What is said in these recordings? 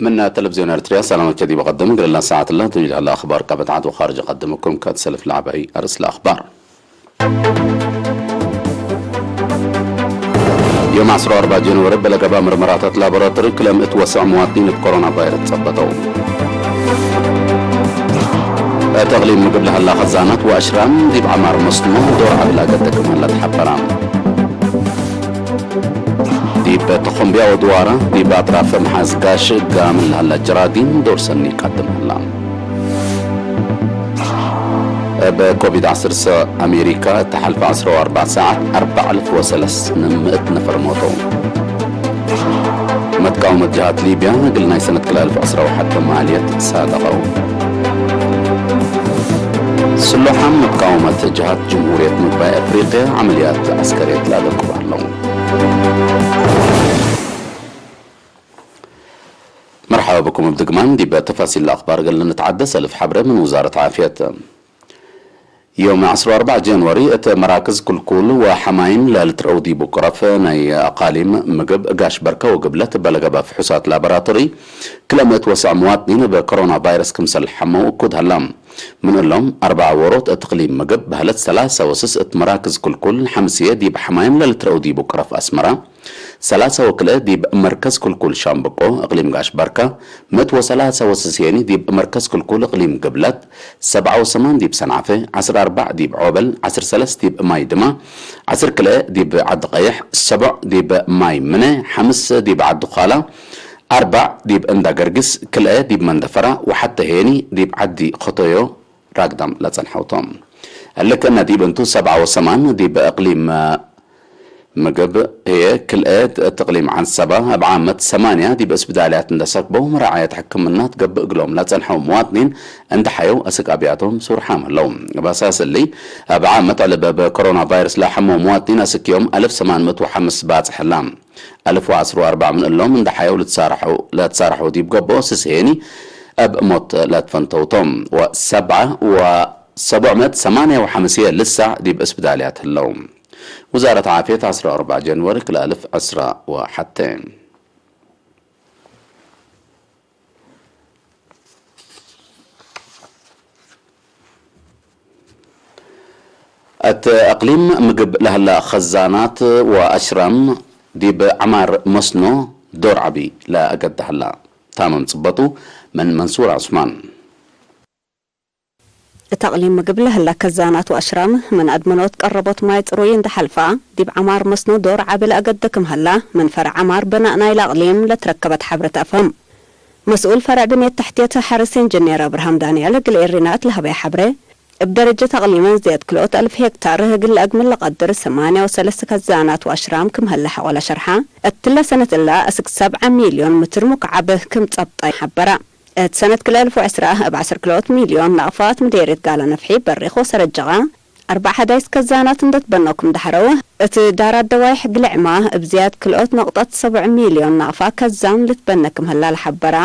من تلفزيون أريتريا، سلامات كدي بقدم، قال لنا ساعة الله تجد على أخبار قبت عاد وخارج أقدمكم كاتسلف لعبي أرسل أخبار. ዮም ዓሰርተ ኣርባዕተ ጃንዋሪ በለገባ ምርመራታት ላቦራቶሪ ክለም እትወስዕ መዋጥኒን ብኮሮና ቫይረስ ጸበተው። ተቕሊም ምግብ ለሃላ ኸዛናት ወኣሽራም ዲብ ዓማር መስኖ ዶር ዓብላ ገደግም ሃላ ተሓበራ። ዲብ ተኾምቢያ ወድዋራ ዲብ ኣጥራፍ መሓዝ ጋሽ ጋም ለሃላ ጀራዲን ዶር ሰኒ ቀድም ሃላ። እብ ኮቪድ ዓሰርተ ኣሜሪካ እተሓልፈ ዓሰርተ ኣርባዕተ ሰዓት ኣርባዕ ኣልፍ ወሰለስን ምእት ነፈር ሞተው። መትቃወመት ጅሃት ሊብያ እግል ናይ ሰነት ክልተ ኣልፍ ዓሰርተ ሓሙሽተ ማልየት ሳደቐው። ስሉሓም መትቃወመት ጅሃት ጅምሁርየት ምግባይ ኣፍሪቅያ ዓመልያት ዓስከርየት ላደቁ ኣለዉ። መርሓባ ብኩም ብድግማን ዲበ ተፋሲል ኣኽባር ገለ ንትዓደ ሰልፍ ሓብረ ምን ውዛረት ዓፍየት። ዮም ዓሰርተ ኣርባዕተ ጃንዋሪ እተ መራክዝ ኩልኩል ወሓማይም ለልትረው ዲቡ ቅረፍ ናይ ኣቃሊም ምግብ ጋሽ በርከ ወግብለት በለገባ ፍሑሳት ላቦራቶሪ ክለመት ወሰዕ መዋጥኒን በኮሮና ቫይረስ ክምሰል ሓመው እኩድ ሃላ። ምን እሎም ኣርባዓ ወሮት እትክሊም ምግብ በህለት ሰላሳ ወስስ እት መራክዝ ኩልኩል ሓምስየ ዲብ ሓማይም ለልትረው ዲቡ ቅረፍ ኣስመራ ሰላሳ ወክልኤ ዲብ መርከዝ ኩልኩል ሻምብቆ እቅሊም ጋሽ በርካ፣ ምእት ወሰላሳ ወስስየኒ ዲብ መርከዝ ኩልኩል እቅሊም ግብለት፣ ሰብዓ ወሰማን ዲብ ሰንዓፈ፣ ዓስር ኣርባዕ ዲብ ዖበል፣ ዓስር ሰለስ ዲብ ማይ ድማ፣ ዓስር ክልኤ ዲብ ዓዲ ቀይሕ፣ ሰቡዕ ዲብ ማይ ምነ፣ ሓምስ ዲብ ዓዲ ዃላ፣ ኣርባዕ ዲብ እንዳ ገርግስ፣ ክልኤ ዲብ መንደፈራ፣ ወሓተ ሄኒ ዲብ ዓዲ ኸቶዮ ራግዳም ለጸንሐውቶም። እልክ እነ ዲብ እንቱ ሰብዓ ወሰማን ዲብ እቅሊም ምግብ ህየ ክልኤ እትቅሊም ዓንሰባ እብ ዓመት ሰማንያ ዲብ እስብዳልያት እንደሰክበው መራዓየት ሕክምና ትገብእ እግሎም ለጸንሐው መዋጥኒን እንተሓየው ኣስቃቢያቶም ሱርሓም ኣለው። እብ ኣሳስሊ እብ ዓመት ዕልበ ብኮሮና ቫይረስ ለሐመው መዋጥኒን ኣስክዮም ኣልፍ ሰማን ምእት ወሓምስ ባጽሐላ። ኣልፍ ወዓስር ወኣርባዕ ምን እሎም እንደሓየው ልትሳርሐው ለትሳርሐው ዲብ ገቦ ስስሄኒ እብ ሞት ለትፈንተውቶም ወሰብዓ ወሰቡዕ ምእት ሰማንያ ወሓምስየ ልሳዕ ዲብ እስብዳልያት ህለው። ውዛረት ዓፍየት ዓሰርተ ኣርባዕተ ጃንዋሪ ክልተ ኣልፍ ዕስራ ወሓተ። እት እቅሊም ምግብ ለህላ ኸዛናት ወኣሽራም ዲብ ዐማር መስኖ ዶር ዐቢ ለአገድሀላ። ታመም ጽበጡ ምን መንሱር ዑስማን። እት እቅሊም ምግብ ለህላ ከዛናት ወኣሽራም ምን ኣድመኖት ቀረቦት ማይ ጽሩይ እንደ ሐልፋ፣ ዲብ ዐማር መስኖ ዶር ዐቢ ለአገደ ክም ሀላ፣ ምን ፈረዕ ዐማር በናእ ናይለ እቅሊም ለትረከበት ሐብረት አፈም። መስኡል ፈረዕ ብንየት ተሕትየት ሐርስ ኢንጅኔር ኣብርሃም ዳንኤል እግል ኤሪና እት ለሀበየ ሐብሬ፣ እብ ደረጀት አቅሊምን ዝያድ ክልኦት አልፍ ሄክታር እግል ለአግምል ለቀድር ሰማንያ ወሰለስተ ከዛናት ወአሽራም ክም ሀለ ሐቆለ ሸርሓ፣ እትለ ሰነት እላ እስክ ሰብዐ ሚልዮን ምትር ሙክዓብ ክም ጸብጣ ሐበራ። እት ሰነት ክልተ አልፍ ወዕስራ እብ ዐስር ክልኦት ሚልዮን ናቅፋ እት ምዴርየት ጋላ ነፍሒ በሪኽ ወሰረጀቃ፣ ኣርባዕ ሐዳይስ ከዛናት እንደትበነው ክም ደሐረው፣ እት ዳራት ደዋይሕ ግልዕማ እብ ዝያድ ክልኦት ነቁጠት ሰቡዕ ሚልዮን ናቅፋ ከዛን ልትበነ ክም ህላ ለሐበራ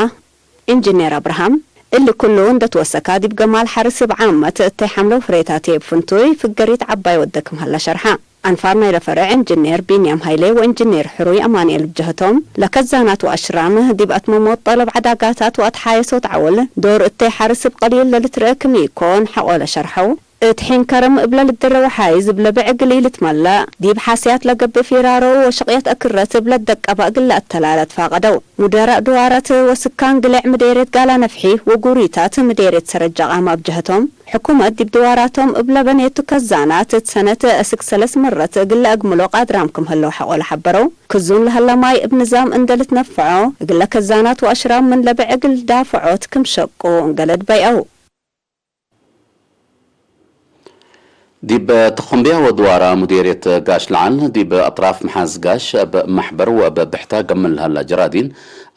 ኢንጅኔር ኣብርሃም፣ እሊ ኩሉ እንደትወሰካ ዲብ ገማል ሐርስ እብ ዓመት እተይ ሐምለው ፍሬታት እብ ፍንቱይ ፍገሪት ዐባይ ወደ ክም ህላ ሸርሓ። አንፋር ናይለ ፈረዕ ኢንጅኔር ቢንያም ሃይሌ ወኢንጅኔር ሕሩይ አማንኤል ብጀህቶም፣ ለከዛናት ወአሽራም ዲብ አትመሞት ጠለብ ዐዳጋታት ወአትሓየሶት ዐውል ዶር እተይ ሐርስ እብ ቀሊል ለልትርአ ክም ኢኮን ሐቆለ ሸርሐው። እት ሒን ከረም እብለ ልድረው ሓይዝ እብለ ብዕግሊ ልትመለእ፣ ዲብ ሓስያት ለገብእ ፊራረው ወሽቅየት አክረት እብለ ደቀባ እግል ለአተላለ ትፋቀደው። ሙደራእ ድዋረት ወስካን ግልዕ ምዴርየት ጋላ ነፍሒ ወጉሪታት ምዴርየት ሰረጃ ቃማ እብ ጀህቶም፣ ሕኩመት ዲብ ድዋራቶም እብለ በኔቱ ከዛናት እት ሰነት እስክ ሰለስ መረት እግል ለአግምሎ ቃድራም ክም ህለው ሐቆለ ሐበረው። ክዙን ለሀለ ማይ እብ ንዛም እንደ ልትነፈዖ፣ እግለ ከዛናት ወአሽራም ምን ለብዕግል ዳፍዖት ክም ሸቁ እንገለድ በይአው። ዲብ ተኾምብያ ወድዋራ ሙዴርየት ጋሽ ለዓል፣ ዲብ ኣጥራፍ መሓዝ ጋሽ፣ እብ ማሕበር ወእብ ብሕታ ገምል ለሀላ ጀራዲን፣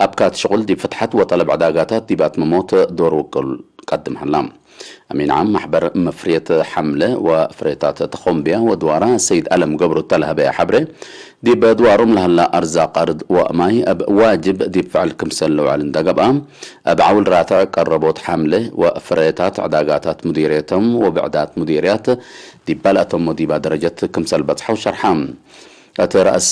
እብ ካት ሽቁል ዲብ ፍትሐት ወጠለብ ዕዳጋታት ዲብ ኣትመሞት ዶር ውቅል ቀድም ሀላ። አሚን ዓም ማሕበር መፍርየት ሐምለ ወፍሬታት ተኾምብያ ወድዋራ ሰይድ አለም ገብሩ እተለሀበየ ሐብሬ፣ ዲብ ድዋሮም ለሀላ አርዛቅ አርድ ወማይ እብ ዋጅብ ዲብ ፍዕል ክምሰል ለውዐል እንዳ ገብአ፣ እብ ዐውል ራትዕ ቀረቦት ሐምለ ወፍሬታት ዕዳጋታት ሙዲርየቶም ወብዕዳት ሙዲርያት ዲብ ባልአቶም ወዲባ ደረጀት ክምሰል በጽሐው ሸርሐ። እት ረአስ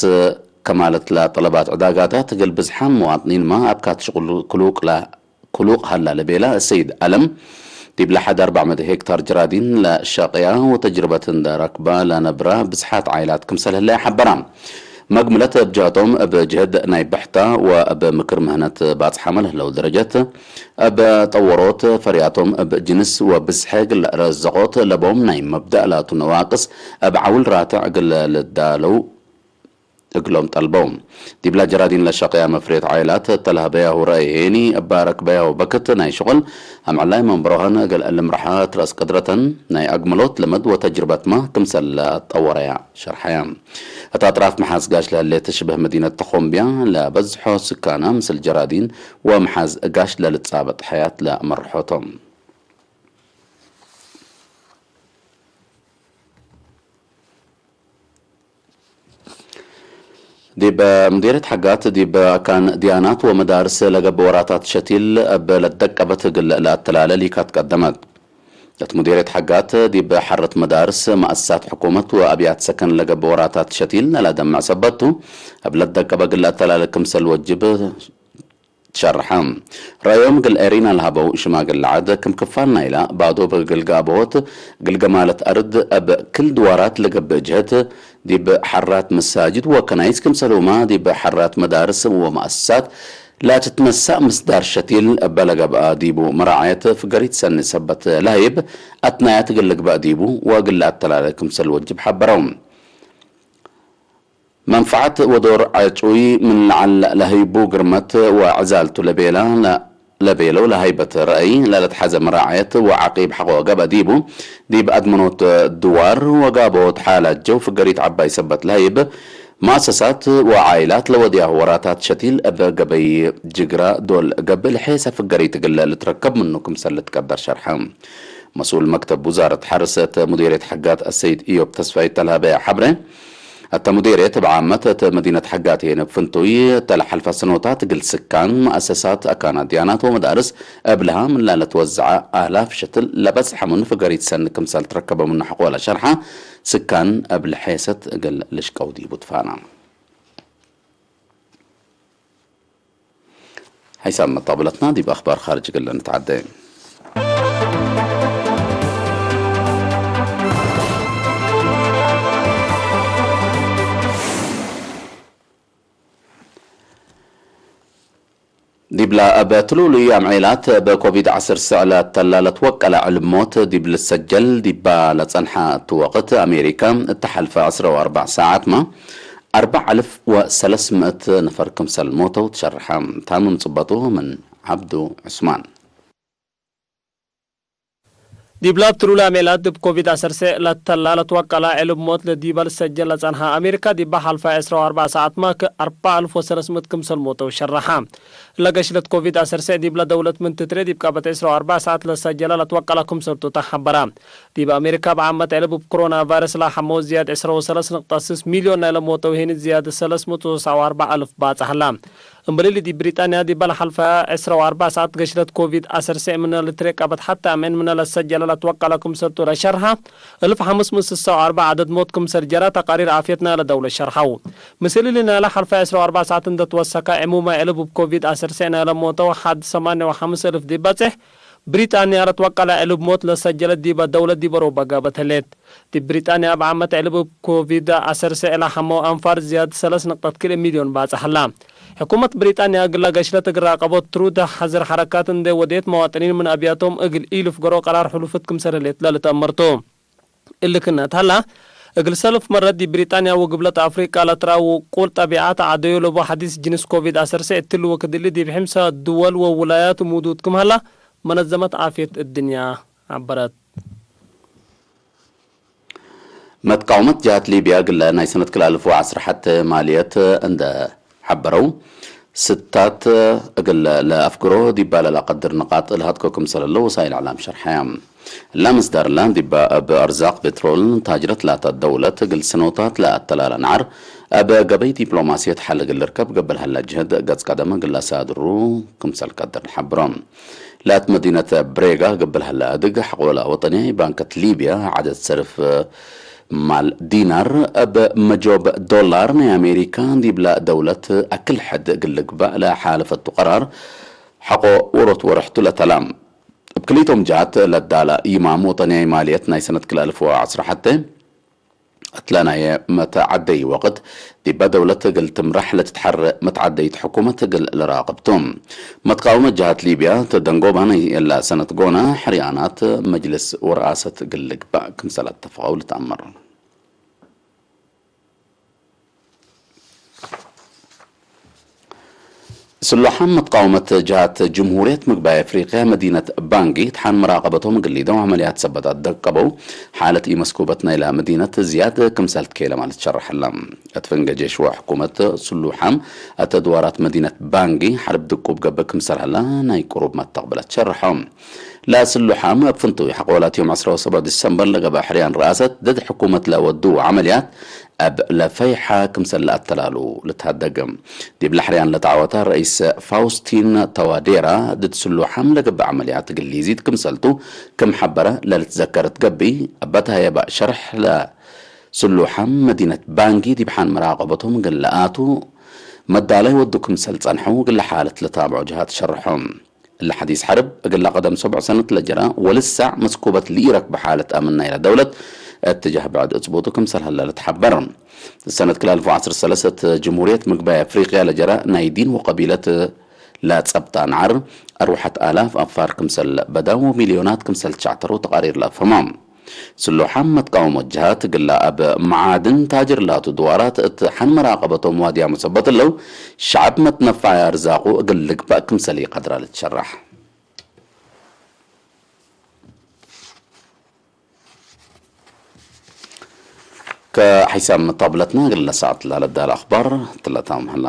ከማለት ለጠለባት ዕዳጋታት እግል ብዝሓም መዋጥኒን ማ ኣብ ካትሽቁሉ ክሉቅ ላ ክሉቅ ሃላ ለቤላ ሰይድ ኣለም ዲብላ ሓድ ኣርባዕ መእቲ ሄክታር ጀራዲን ለሸቅያ ወተጅርበት እንደ ረክባ ለነብራ ብዝሓት ዓይላት ክምሰል ህለያ ሓበራ። መግምለት እብ ጀህቶም እብ ጀህድ ናይ ብሕታ ወእብ ምክር ምህነት ባጽሓ መለህለው ደረጀት እብ ጠወሮት ፈሪያቶም እብ ጅንስ ወብዝሐ ግል ረዘቆት ለቦም ናይ መብዳእ ላቱ ነዋቅስ እብ ዓውል ራትዕ ግል ልዳለው እግሎም ጠልበው። ዲብላ ጀራዲን ለሸቅያ መፍሬት ዓይላት ተለህበያሁ ረአይ ሄኒ እባ ረክበያሁ በክት ናይ ሽቁል ኣምዕላይ መንበሮኸን እግል ልምርሓ ትረስ ቅድረተን ናይ ኣግመሎት ለመድ ወተጅርበትማ ክምሰል ለጠወረያ ሸርሓያ። እታ ኣጥራፍ መሓዝ ጋሽ ለህሌት ሽበህ መዲነት ተኾምብያ ለበዝሖ ስካና ምስል ጀራዲን ወመሓዝ ጋሽ ለልጻበጥ ሓያት ለመርሖቶም። ዲብ ሙዲርየት ሓጋት ዲብ ኣካን ዲያናት ወመዳርስ ለገብ ወራታት ሸቲል እብ ለደቀበት እግል ለኣተላለ ሊካት ቀደመት። እት ሙዲርየት ሓጋት ዲብ ሓረት መዳርስ መኣሳት ሕኩመት ወኣብያት ሰከን ለገብ ወራታት ሸቲል ለደምዕ ሰበቱ እብ ለደቀበ እግል ለኣተላለ ክምሰል ወጅብ ትሸርሐ። ረዮም ግል ኤሪና ለሃበው ሽማግል ለዓድ ክም ክፋል ናይላ ባዶ በግል ጋብሆት ግልገማለት ኣርድ እብ ክል ድዋራት ለገብእ ጅህት ዲብ ሓራት መሳጅድ ወከናይስ ክምሰልሁማ ዲብ ሓራት መዳርስ ወመኣስሳት ላትትነሳእ ምስዳር ሸቲል እበ ለገብኣ ዲቡ መራዓየት ፍገሪት ሰኒ ሰበት ለህይብ ኣትናያት ግል ልግበእ ዲቡ ወግል ኣተላለ ክምሰል ወጅብ ሓበረው። መንፈዓት ወዶር ዓጩይ ምን ለዓል ለህይቡ ግርመት ወዕዛልቱ ለቤላ ለቤለው ለሃይበት ረአይ ለለትሓዘ መራዓየት ወዓቂብ ሓቆ ገበ ዲቡ ዲብ ኣድመኖት ድዋር ወጋቦት ሓላጀው ፍገሪት ዓባይ ሰበት ለህይብ መኣሰሳት ወዓይላት ለወድያ ወራታት ሸቲል እብ ገበይ ጅግራ ዶል ገብእ ለሐየሰ ፍገሪት ግለ ልትረከብ ምኑ ክምሰል ልትቀደር ሸርሐ። መስኡል መክተብ ውዛረት ሓርሰት ሙዲርየት ሓጋት ኣሰይድ ኢዮብ ተስፋይ ተልሃበያ ሓብረ። እተ ሙዲርየት ብዓመት እተ መዲነት ሓጋት የነ ፍንቱይ እተ ለሓልፋ ሰኖታት ግል ስካን መኣሰሳት ኣካናት ዲያናት ወመዳርስ እብልሃ ምን ላለ ተወዝዐ ኣላፍ ሸትል ለበጽሐ ምኑ ፍገሪት ሰኒ ክምሰል ትረከበ ምኑ ሓቆላ ሸርሓ ስካን እብ ለሐየሰት እግል ልሽቀው ዲቡ ትፋና። ሓይሳብ መጣብለትና ዲብ ኣኽባር ኻርጅ ግለ ንትዓደ። ዲብላ እብ ትሉሉይ ኣምዔላት እብ ኮቪድ ዓሰርተ ሰዕ ለተላ ለትወቀለ ዕልብ ሞት ዲብ ልሰጀል ዲባ ለጸንሐ እት ወቅት ኣሜሪካ እተሓልፈ ዕስራ ወኣርባዕ ሰዓት ማ ኣርባዕ ኣልፍ ወሰለስ ምእት ነፈር ክምሰል ሞተው ትሸርሐ። ታምም ጽበቱ ምን ዓብዱ ዑስማን። ዲብላ እብ ትሉሉይ ኣምዔላት እብ ኮቪድ ዓሰርተ ለተላ ለትወቀለ ዕልብ ሞት ለዲባ ልሰጀል ለጸንሐ ኣሜሪካ ዲባ ሓልፋ ዕስራ ወኣርባዕ ሰዓት ማ ከ ኣርባዕ ኣልፍ ወሰለስ ምእት ክምሰል ሞተው ሸርሐ። ለገሽለት ኮቪድ ዓሰርተ ዲብላ ደውለት ምን ትትሬ ዲብ ቃበት ዕስራ ወኣርባዕ ሰዓት ለሰጀላ ለትወቀላ ክምሰልቱ ተሓበራ። ዲብ ኣሜሪካ ብዓመት ዕልብ እብ ኮሮና ቫይረስ ለሓመው ዝያድ ዕስራ ወሰለስ ንቅጣ ስስ ሚልዮን ናይ ለሞተው ሄኒ ዝያድ ሰለስ ምእት ወሰሳ ወኣርባዕ ኣልፍ ባጽሕ ኣላ። እምበሊሊ ዲብ ብሪጣንያ ዲባ ለሓልፋ ዕስራ ወኣርባዕ ሰዓት ገሽለት ኮቪድ ዓሰርተ ምነ ልትሬ ቃበት ሓታ ኣሜን ምነ ለሰጀላ ለትወቀላ ክምሰልቱ ለሸርሓ እልፍ ሓምስ ምእት ስሳ ወኣርባዕ ዓደድ ሞት ክምሰል ጀራ ተቃሪር ዓፍየት ናይ ለደውለ ሸርሓው። ምስል እሊ ናይ ለሓልፋ ዕስራ ወኣርባዕ ሰዓት እንደ ትወሰካ ዕሙማይ ዕልብ እብ ኮቪድ ዓሰርተ ናይ ለሞተው ሓድ ሰማንያ ወሓምስ እልፍ ዲብ በጽሕ፣ ብሪጣንያ ለትወቀለ ዕልብ ሞት ለሰጀለት ዲበ ደውለት ዲበ ሮባ ጋበት ህሌት። ዲብ ብሪጣንያ እብ ዓመት ዕልብ እብ ኮቪድ ዓሰርተ ለሓመው ኣንፋር ዝያድ ሰለስ ነቅጠት ክልኤ ሚልዮን ባጽሕ ኣላ። ሕኩመት ብሪጣንያ እግል ለገሽለት እግል ራቀቦት ትሩድ ሓዝር ሐረካት እንዴ ወዴት መዋጥኒን ምን ኣብያቶም እግል ኢልፍገሮ ቀራር ሕሉፍት ክምሰል ህሌት ለልተአመርቱ። እሊ ክነት ሀላ፣ እግል ሰልፍ መረት ዲብ ብሪጣንያ ወግብለት ኣፍሪቃ ለትረአ ውቁል ጠቢዓት ዓደዮ ለቡ ሐዲስ ጅንስ ኮቪድ ዓሰርተ እትሊ ወክድ እሊ ዲብ ሕምሳ ድወል ወውላያት ሙዱድ ክም ሀላ መነዘመት ዓፍየት እድንያ ዐበረት። መትቃወመት ጀሃት ሊብያ ግለ ናይ ሰነት ክልኣልፍ ወዐስር ሐተ ማልየት እንደ ሐበረው፣ ስታት እግል ለአፍግሮ ዲባ ለለአቀድር ንቃጥ ለሀድኮ ክምሰል ሀለው ወሳይል እዕላም ሸርሐያ። እላ ምስዳርላ ዲባ እብ አርዛቅ ቤትሮል ታጅረት ላታ ደውለት እግል ስኖታት ለአተላለ ነዓር እብ ገበይ ዲፕሎማስየት ሐል እግል ልርከብ ገብእ ለሀላ ጅህድ ገጽ ቀደም እግል ለሳድሩ ክምሰል ቀድር ሐብሮ። ላት መዲነት ብሬጋ ገብእ ለሀላ እድግ ሐቆላ ወጠንያይ ባንከት ሊብያ ዐደድ ሰርፍ ማል ዲናር እብ መጆብ ዶላር ናይ ኣሜሪካ ዲብላ ደውለት ኣክል ሕድ እግል ልግባእ ለሓለፈቱ ቀራር ሐቆ ወሮት ወርሕቱ ለተላ። እብ ክልኢቶም ጃት ለዳላ ይማም ወጠንያይ ማልየት ናይ ሰነት ክልተ ኣልፍ ወዐስራ ሐተ እትለ ናይ መተዓደይ ወቅት ዲበ ደውለት እግል ትምራሕ ለትትሐረ መተዓደይት ሕኩመት እግል ልራቅብቱ። መትቃወመ ጃሃት ሊብያ ተደንጎባ ናይ እላ ሰነት ጎና ሕርያናት መጅልስ ወረኣሰት እግል ልግባእ ክምሰል ኣተፈቀው ልትኣመር። ስሉሓም መትቃወመት ጃሃት ጅምሁርየት ምግባይ ኣፍሪቅያ መዲነት ባንጊ ትሓን መራቀበቶም ግሊደው ዓመልያት ሰበታት ደቀበው ሓለት ኢመስኩበት ናይላ መዲነት ዝያድ ክምሰልት ከይለ ማለት ሸርሐላ። እትፈንገ ጀሽዋ ሕኩመት ስሉሓም እተ ድዋራት መዲነት ባንጊ ሓርብ ድቁብ ገብእ ክምሰልሃላ ናይ ቁሩብ መተቅብለት ሸርሖም። ላስሉሓም ኣብ ፍንቱይ ሓቆላት ዮም ዐስራ ወሰብዓ ዲሰምበር ለገባ ሕርያን ረኣሰት ድድ ሕኩመት ለወዱ ዓመልያት ኣብ ለፈይሓ ክምሰል ለኣተላሉ ልትሃደግ። ዲብ ለሕርያን ለተዓወታ ረኢስ ፋውስቲን ተዋዴራ ድድ ስሉሓም ለገባ ዓመልያት ግሊዚት ክምሰልቱ ክም ሐበረ ለልትዘከር ትገብኢ። ኣበታየባ ሸርሕ ለስሉሓም መዲነት ባንጊ ዲብ ሓን መራቀበቶም ግን ለኣቱ መዳላይ ወዱ ክምሰል ጸንሐው ግለ ሓለት ለታብዖ ጅሃት ሸርሖም። እለ ሐዲስ ሐርብ እግለ ቀደም ሰብዕ ሰነት ለጀራ ወልሳዕ መስኩበት ልኢረክብ ሓለት ኣምን ናይለ ደውለት እትጃህ ብዕድ እጽቡጡ ክምሰል ሀለ ልትሐበር። ሰነት ክላልፎ ዐስር ሰለሰት ጅምሁርየት ምግባይ ኣፍሪቅያ ለጀራ ናይ ዲን ወቀቢለት ለጸብጣ ነዓር ኣርዋሐት ኣላፍ ኣፋር ክምሰል በዳው ሚልዮናት ክምሰል ቻዕተሮ ተቃሪር ለኣፈማ። ስሉሓም መትቃወሞ ጅሃት ግላ ኣብ መዓድን ታጅር ላቱ ድዋራት እት ሓን መራቀበቶም ዋድያ መሰበት ኣለው። ሸዓብ መትነፋያ ርዛቁ እግል ልግባእ ክምሰል ይቀድራ ልትሸራሕ። ከሒሳብ መታብለትና ግለ ሰዓት ላለዳል ኣኽባር ትለታ ምህላ።